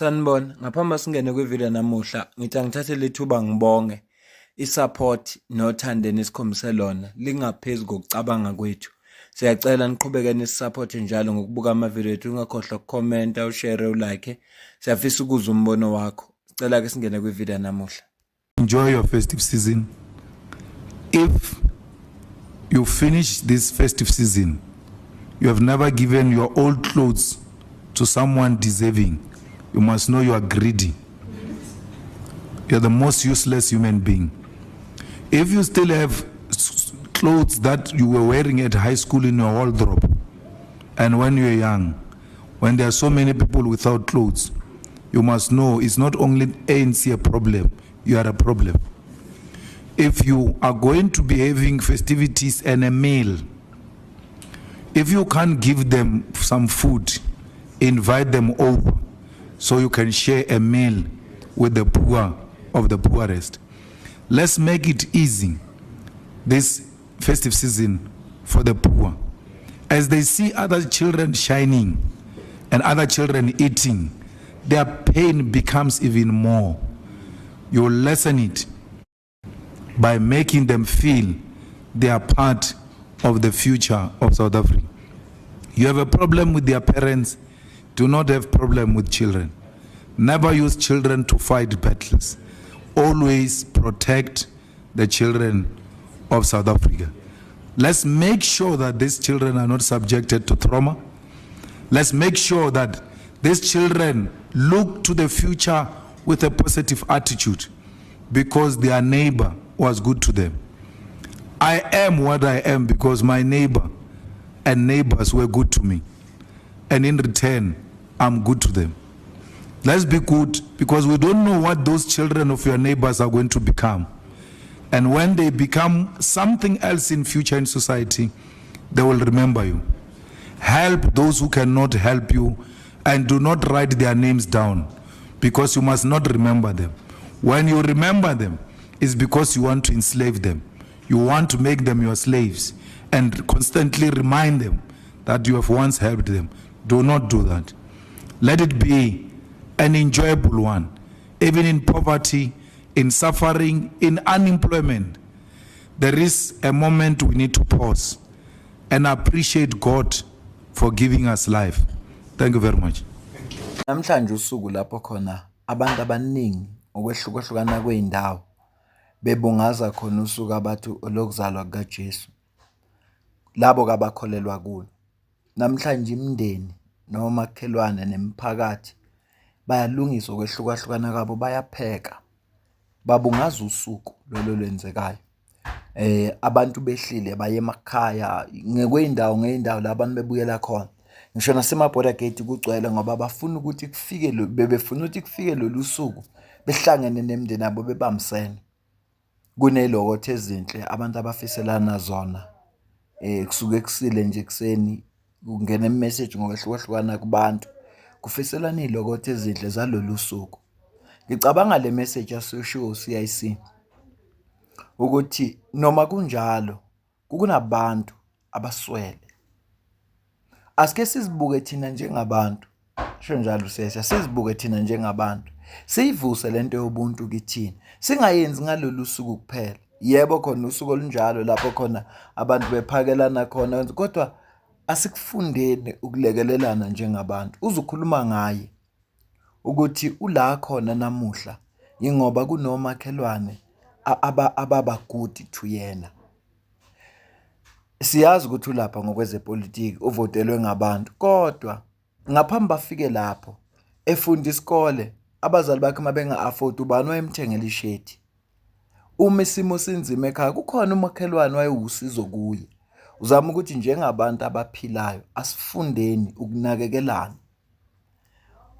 Sanibona, ngaphambi singene kwivideo namuhla, ngithi angithathe lethuba ngibonge i-support nothando enisikhombise lona lingaphezu kokucabanga kwethu. Siyacela niqhubeke nisisupport njalo ngokubuka amavideo ethu, ungakhohlwa ukukhomenta, ushare, ulike. Siyafisa ukuzwa umbono wakho. Sicela ke singene kwivideo namuhla. Enjoy your festive season. If you finish this festive season, you have never given your old clothes to someone deserving, you must know you are greedy. You're the most useless human being. If you still have clothes that you were wearing at high school in your wardrobe, and when you were young, when there are so many people without clothes, you must know it's not only ANC a problem, you are a problem. If you are going to be having festivities and a meal, if you can't give them some food, invite them over so you can share a meal with the poor of the poorest. Let's make it easy this festive season for the poor. As they see other children shining and other children eating, their pain becomes even more. You lessen it by making them feel they are part of the future of South Africa. You have a problem with their parents, do not have problem with children. Never use children to fight battles. Always protect the children of South Africa. Let's make sure that these children are not subjected to trauma. Let's make sure that these children look to the future with a positive attitude because their neighbor was good to them. I am what I am because my neighbor and neighbors were good to me. And in return, I'm good to them. Let's be good because we don't know what those children of your neighbors are going to become. And when they become something else in future in society, they will remember you. Help those who cannot help you and do not write their names down because you must not remember them. When you remember them, it's because you want to enslave them. You want to make them your slaves and constantly remind them that you have once helped them. Do not do that. Let it be an enjoyable one, even in poverty, in suffering, in unemployment. There is a moment we need to pause and appreciate God for giving us life. Thank you very much. Namhlanje usuku lapho khona abantu abaningi ngokwehlukahlukana kwey'ndawo bebungaza khona usuku abathi olokuzalwa kukaJesu. Labo-ke abakholelwa kulo. Namhlanje imindeni nomakhelwane nemiphakathi bayalungisa ukwehlukahlukana kwabo, bayapheka, babungaza usuku lolu olwenzekayo. Abantu behlile baye emakhaya ngokwey'ndawo ngey'ndawo la abantu bebuyela khona. Ngisho nasema-border gate kugcwele ngoba bafuna ukuthi kufike bebefuna ukuthi kufike lolu suku behlangene nemindeni yabo bebambisene. Kuney'lokotho ezinhle abantu abafiselana zona. Kusuke kusile nje ekuseni kungena imeseji ngokwehlukahlukana kubantu, kufiselwana iy'lokotho ezinhle zalolu suku. Ngicabanga le meseji eshiwo u-C_I_C ukuthi noma kunjalo kunabantu abaswele. Asike sizibuke thina njengabantu, usho njalo uSesha, sizibuke thina njengabantu, siyivuse le nto yobuntu kithina, singayenzi ngalolu suku kuphela. Yebo, khona usuku olunjalo lapho khona abantu bephakelana khona, kodwa asikufundeni ukulekelelana njengabantu. Uze ukhuluma ngaye ukuthi ula khona namuhla yingoba kunomakhelwane ababa good to yena. Siyazi ukuthi ulapha ngokwezepolitiki uvotelwe ngabantu kodwa ngaphambi bafike lapho efunda isikole abazali bakhe uma benga-afford ubani wayemthengela ishethi. Uma isimo sinzima ekhaya kukhona umakhelwane wayewusizo kuye. Uzama ukuthi njengabantu abaphilayo asifundeni ukunakekelana.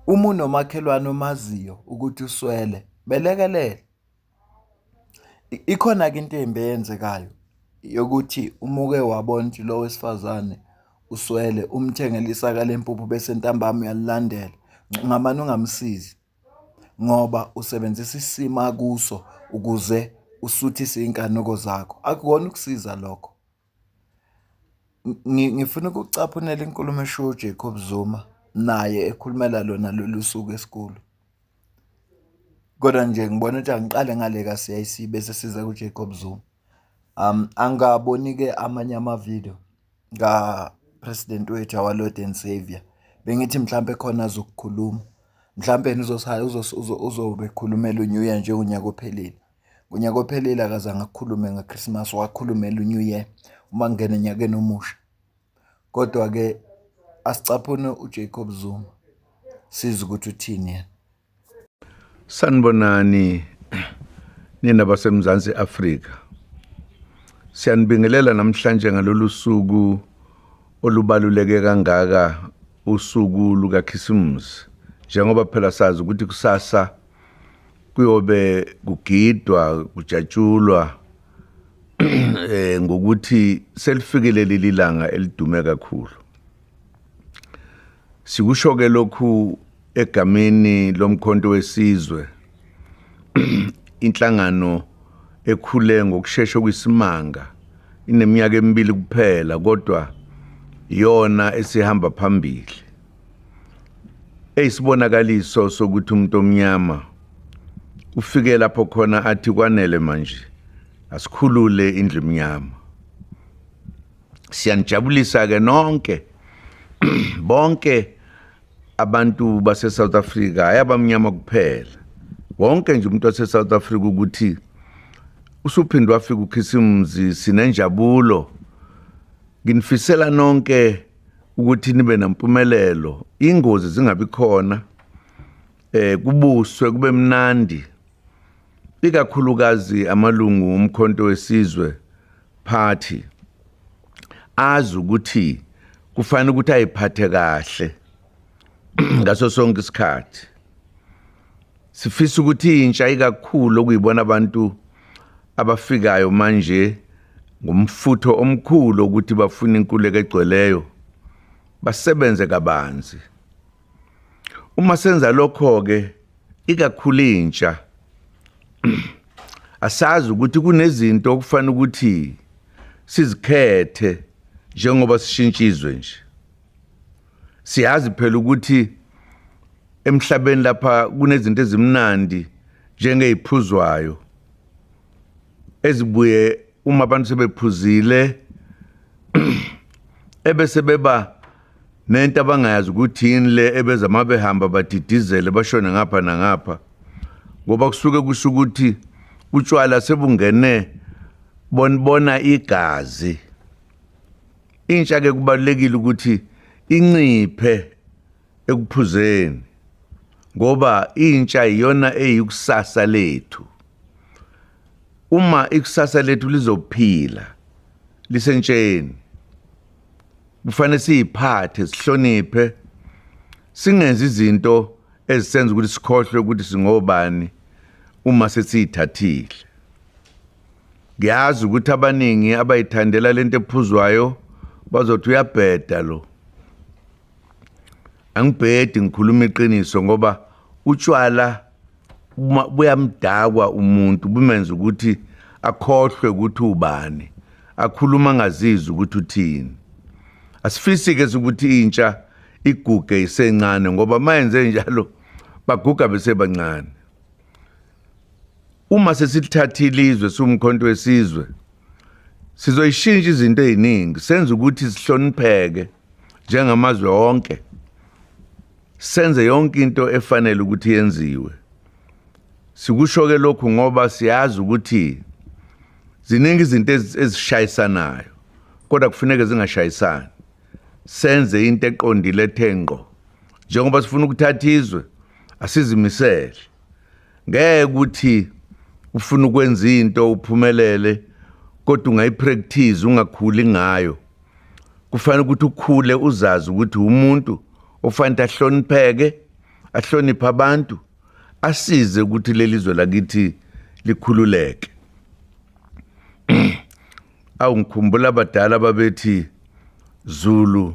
Uma unomakhelwane omaziyo ukuthi uswele, melekelele. Ikhona-ke into embi eyenzekayo yokuthi uma uke wabona ukuthi lo wesifazane uswele umthengele isaka lempuphu bese ntambama uyalilandela, ungamane ungamsizi ngoba usebenzisa isimo akuso ukuze usuthise iy'nkanuko zakho. Akuwona ukusiza lokho. Ngifuna ukucaphunela inkulumo eshiwo uJacob Zuma naye ekhulumela lona lolu suku esikulo. Kodwa nje ngibona ukuthi angiqale ngale ka-C_I_C bese siza kuJacob Zuma. Angikaboni-ke amanye amavidiyo ka-president wethu, our Lord and Saviour. Bengithi mhlampe khona azokukhuluma, mhlampe yena uzobe ekhulumela u-New Year njengonyaka ophelile. Ngonyaka ophelile akazange akhulume nga-Christmas, wakhulumela u-New Year uma kungena enyakeni omusha. Kodwa-ke asicaphune uJacob Zuma sizwe ukuthi uthini yena. Sanibonani nina baseMzansi Afrika. Siyanibingelela namhlanje ngalolu suku olubaluleke kangaka, usuku lukaKhisimusi. Njengoba phela sazi ukuthi kusasa kuyobe kugidwa kujatshulwa ngokuthi selifikile leli langa elidume kakhulu. Sikusho ke lokhu egameni lomkhonto wesizwe, inhlangano ekhule ngokushesha kwisimanga, ineminyaka emibili kuphela kodwa iyona esihamba phambili, eyisibonakaliso sokuthi umuntu omnyama ufike lapho khona athi kwanele manje, asikhulule indlu emnyama. Siyanijabulisa ke nonke, bonke abantu base South Africa, ayabamnyama kuphela, wonke nje umuntu wase South Africa, ukuthi usuphinde wafika uKhisimusi. Sinenjabulo, nginifisela nonke ukuthi nibe nempumelelo, ingozi zingabi khona, kubuswe kube mnandi, ikakhulukazi amalungu omkhonto wesizwe party azi ukuthi kufanele ukuthi ayiphathe kahle ngaso sonke isikhathi. Sifisa ukuthi intsha ikakhulu, okuyibona abantu abafikayo manje ngomfutho omkhulu ukuthi bafuna inkululeko egcweleyo, basebenze kabanzi. Uma senza lokho ke, ikakhulu intsha, asazi ukuthi kunezinto okufanele ukuthi sizikhethe njengoba sishintsha izwe nje. Siyazi phela ukuthi emhlabeni lapha kunezinto ezimnandi njengeziphuzwayo ezibuye uma abantu sebephuzile ebese beba nento abangayazi ukuthi yini le, ebeza mabehamba badidizele, bashone ngapha nangapha, ngoba kusuke kusho ukuthi utshwala sebungene bonibona igazi. Intsha ke kubalulekile ukuthi inciphe ekuphuzeni, ngoba intsha iyona eyikusasa lethu. Uma ikusasa lethu lizophila lisentsheni, kufanele siyiphathe, sihloniphe, singenzi izinto ezisenza ukuthi sikhohlwe ukuthi singobani uma sesiyithathile. Ngiyazi ukuthi abaningi abayithandela lento ephuzwayo bazothi uyabheda lo. Angibhedi, ngikhuluma iqiniso, ngoba utshwala buyamdakwa umuntu, bumenza ukuthi akhohlwe ukuthi ubani, akhuluma angazizwa ukuthi uthini. Asifisi ke ukuthi intsha iguge isencane, ngoba mayenze njalo baguga besebancane. Uma sesilithathile izwe siwumkhonto wesizwe, sizoyishintsha izinto eziningi, senze ukuthi sihlonipheke njengamazwe onke, senze yonke into efanele ukuthi yenziwe. Sikusho ke lokhu ngoba siyazi ukuthi ziningi izinto ezishayisanayo, kodwa kufuneka zingashayisani, senze into eqondile ethe ngqo. Njengoba sifuna ukuthatha izwe, asizimisele. Ngeke ukuthi ufuna ukwenza into uphumelele kodwa ungayipractice, ungakhuli ngayo. Kufanele ukuthi ukhule uzazi ukuthi umuntu ofanele ahlonipheke, ahloniphe abantu, asize ukuthi leli zwe lakithi likhululeke. Awu, ngikhumbula abadala babethi, Zulu,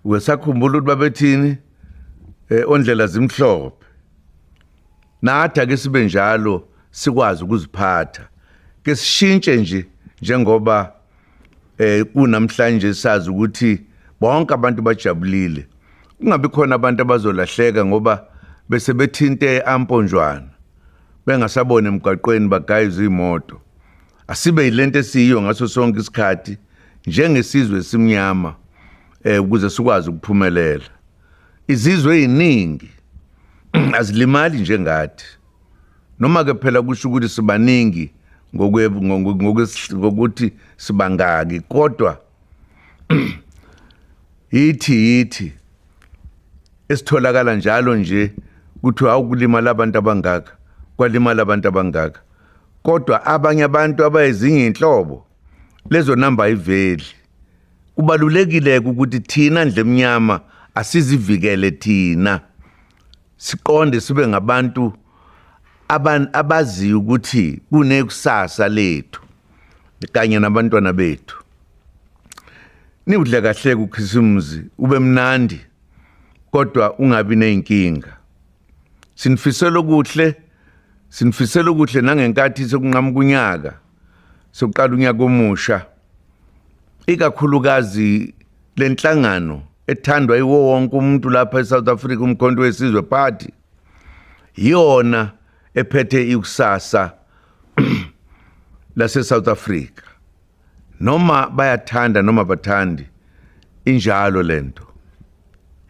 wesakhumbula ukuthi babethini, ondlela zimhlophe. Nathi ake sibe njalo, sikwazi ukuziphatha, ke sishintshe nje njengoba kunamhlanje sazi ukuthi bonke abantu bajabulile, kungabi khona abantu abazolahleka ngoba bese bethinte amponjwana. Bengasabona emgwaqweni bagayizwe imoto. Asibe yilento esiyiyo ngaso sonke isikhathi njengesizwe esimnyama ukuze sikwazi ukuphumelela. Izizwe eziningi azilimali njengathi. Noma ke phela kusho ukuthi sibaningi ngokuthi sibangaki, kodwa yithi esitholakala njalo nje kuthiwa awukulimala abantu abangaka, kwalimala abantu abangaka, kodwa abanye abantu abayezinye inhlobo lezo namba ayiveli. Kubalulekile ukuthi thina ndlemnyama asizivikele thina, siqonde sibe ngabantu abaziyo ukuthi kunekusasa lethu kanye nabantwana bethu. Niwudle kahle kuKhisimuzi, ube mnandi kodwa ungabi nezinkinga. Sinifisela okuhle, sinifisela okuhle nangenkathi sekunqamuka unyaka, sekuqala unyaka omusha. Ikakhulukazi lenhlangano ethandwa yiwo wonke umuntu lapha eSouth Africa, uMkhonto weSizwe Party, iyona ephethe ikusasa lase South Africa. Noma bayathanda noma bathandi, injalo lento.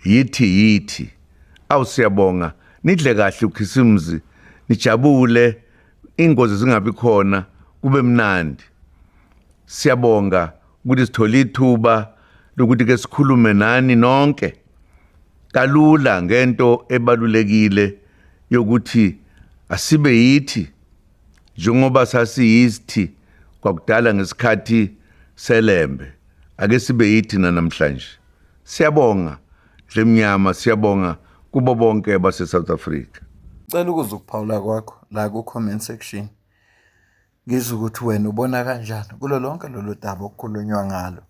Yithi awusiyabonga, nidle kahle uKhisimuzi, nijabule, ingozi zingabi khona, kube mnandi. Siyabonga ukuthi sithole ithuba lokuthi ke sikhulume nani nonke kalula ngento ebalulekile yokuthi asibe yithi njengoba sasiyithi kwakudala ngesikhathi selembe, ake sibe yithi namhlanje. Siyabonga Dlemnyama, siyabonga kubo bonke base South Africa. Cela ukuzwa ukuphawula kwakho la ku comment section. Ngizwe ukuthi wena ubona kanjani kulo lonke lolu daba okukhulunywa ngalo.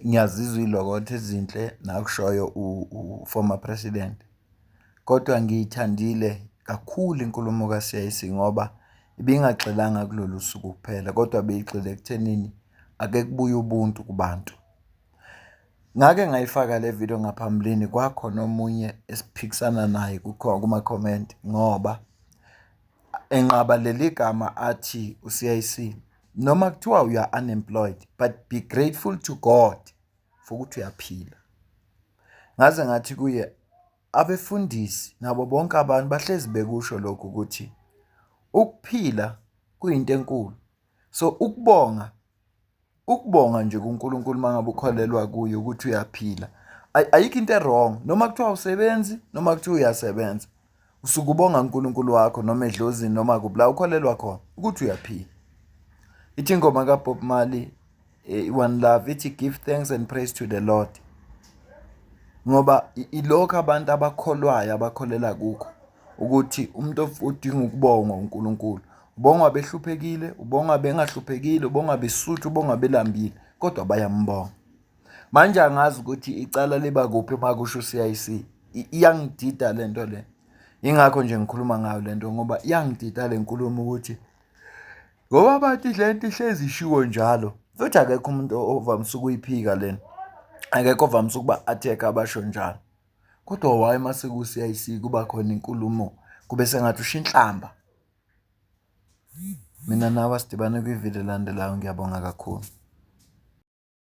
Ngiyazizwa iy'lokotho ezinhle nakushoyo u-former president. Kodwa ngiyithandile kakhulu inkulumo ka-C_I_C ngoba ibingagxilanga kulolu suku kuphela kodwa beyigxile ekuthenini ake kubuye ubuntu kubantu. Ngake ngayifaka le video ngaphambilini, kwakhona omunye esiphikisana naye kuma-comment ngoba enqaba leli gama athi u-C_I_C noma kuthiwa you are unemployed but be grateful to God for ukuthi uyaphila. Ngaze ngathi kuye abefundisi nabo bonke abantu bahlezi bekusho lokhu ukuthi ukuphila kuyinto enkulu. So ukubonga, ukubonga nje kuNkulunkulu uma ngabe ukholelwa kuye ukuthi uyaphila, ayikho into e-wrong noma kuthiwa awusebenzi noma kuthiwa uyasebenza. Usuke ubonga uNkulunkulu wakho noma edlozini noma kuphi la ukholelwa khona ukuthi uyaphila. Ithi ingoma kaBob Marley, One Love, ithi give thanks and praise to the Lord. Ngoba ilokho abantu abakholwayo abakholela kukho ukuthi umuntu udinga ukubongwa uNkulunkulu. Ubongwa behluphekile, ubongwa bengahluphekile, ubongwa besuthu, ubongwa belambile, kodwa bayambonga. Manje angazi ukuthi icala liba kuphi uma kusho u-C_I_C. Iyangidida le nto le. Yingakho nje ngikhuluma ngayo le nto ngoba iyangidida le nkulumo ukuthi ngoba bathi le nto ihlezi ishiwo njalo futhi akekho umuntu ovamise ukuyiphika lena, akekho ovamise ukuba attack abasho njalo. Kodwa why mase ku-C_I_C kuba khona inkulumo kube sengathi usho inhlamba? Mina nawe asidibane kwividiyo elandelayo, ngiyabonga kakhulu.